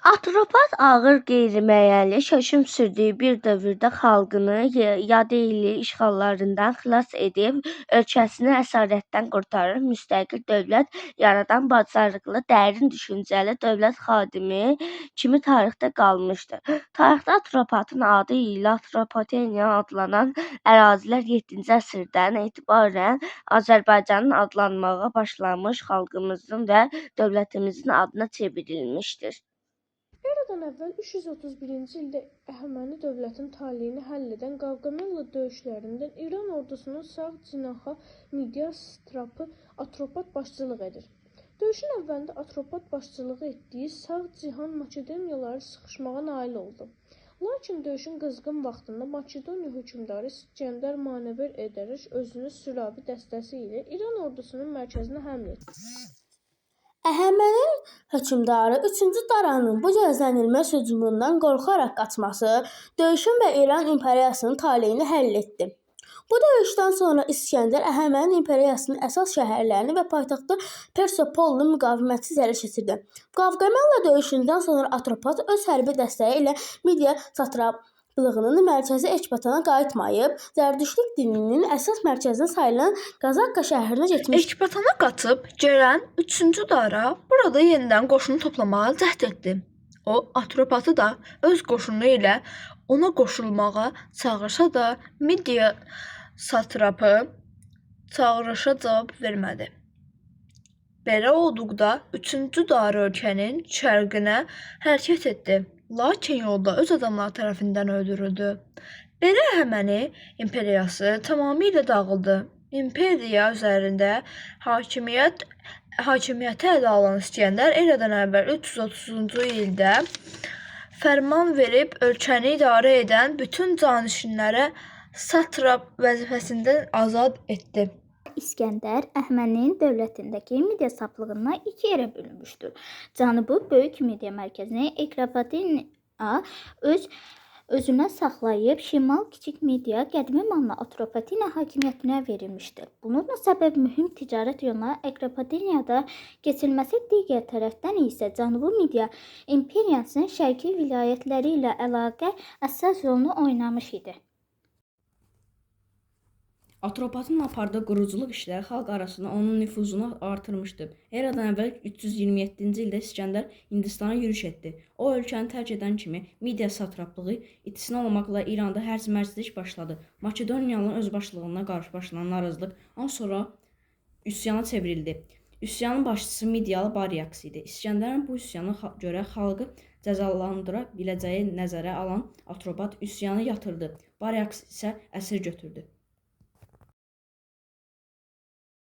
Atropat ağır qeyri-müəyyənlik hökm sürdüyü bir dövrdə xalqını yadelli işğalçılardan xilas edib, ölkəsini əsarətdən qurtarıb müstəqil dövlət yaradan bacarıqlı, dərin düşüncəli dövlət xadimi kimi tarixdə qalmışdır. Tarixdə Atropatın adı ilə Atropatena adlanan ərazilər yeddinci əsrdən etibarən Azərbaycan adlanmağa başlamış xalqımızın və dövlətimizin adına çevrilmişdir. Eradan əvvəl 331-ci ildə Əhəməni dövlətinin taleyini həll edən Qavqamela döyüşlərində İran ordusunun sağ cinaha Midiya satrapı Atropat başçılıq edir. Döyüşün əvvəlində Atropat başçılıq etdiyi sağ cinah Makedoniyalıları sıxmağa nail oldu. Lakin döyüşün qızğın vaxtında Makedoniya hökmdarı İsgəndər manevr edərək özünün süvari dəstəsi ilə İran ordusunun mərkəzinə həmlə etdi. Əhəməni hökmdarı üçüncü Daranın bu gözlənilməz hücumundan qorxaraq qaçması döyüşün və İran imperiyasının taleyini həll etdi. Bu döyüşdən sonra İsgəndər Əhəməni imperiyasının əsas şəhərlərini və paytaxtı Persepolini müqavimətsiz ələ keçirdi. Qavqamela döyüşündən sonra Atropat öz hərbi dəstələri ilə Midiya satraplığının mərkəzi Ekbatana qayıtmayıb, Zərdüştlük dininin əsas mərkəzi sayılan Qazakka şəhərinə getmişdi. Ekbatana qaçıb gələn üçüncü Dara burada yenidən qoşunu toplamağa cəhd etdi. O, Atropatı da öz qoşunu ilə ona qoşulmağa çağırsa da, Midiya satrapı çağırışa cavab vermədi. Belə olduqda üçüncü Dara ölkənin şərqinə hərəkət etdi. Lakin yolda öz adamları tərəfindən öldürüldü. Belə Əhəməni imperiyası tamamilə dağıldı. İmperiya üzərində hakimiyyəti ələ alan İsgəndər eradan əvvəl 330-cu ildə fərman verib ölkəni idarə edən bütün canişinləri satrap vəzifəsindən azad etdi. İsgəndər Əhəməni dövlətindəki Midiya satraplığını iki yerə bölmüşdür. Cənubu böyük Midiya mərkəzini Ekbatana öz özünə saxlayıb, şimal Kiçik Midiya qədimi Manna Atropatena hakimiyyətinə verilmişdir. Bunun da səbəbi mühüm ticarət yoluna Ekbatanada keçilməsi, digər tərəfdən isə Cənubi Midiya imperiyasının şərqi vilayətləri ilə əlaqə əsas rolunu oynamış idi. Atropatın apardığı quruculuq işləri xalq arasında onun nüfuzunu artırmışdı. Eradan əvvəl 327-ci ildə İsgəndər Hindistana yürüş etdi. O ölkəni tərk edən kimi Midiya satraplığı istisna olmaqla İranda hərc-mərclik başladı. Makedoniyalıların özbaşınalığına qarşı başlanan narazılıq az sonra üsyana çevrildi. Üsyanın başçısı Midiyalı Baryaks idi. İsgəndərin bu üsyana görə xalqı cəzalandıra biləcəyini nəzərə alan Atropat üsyanı yatırdı. Baryaks isə əsir götürdü.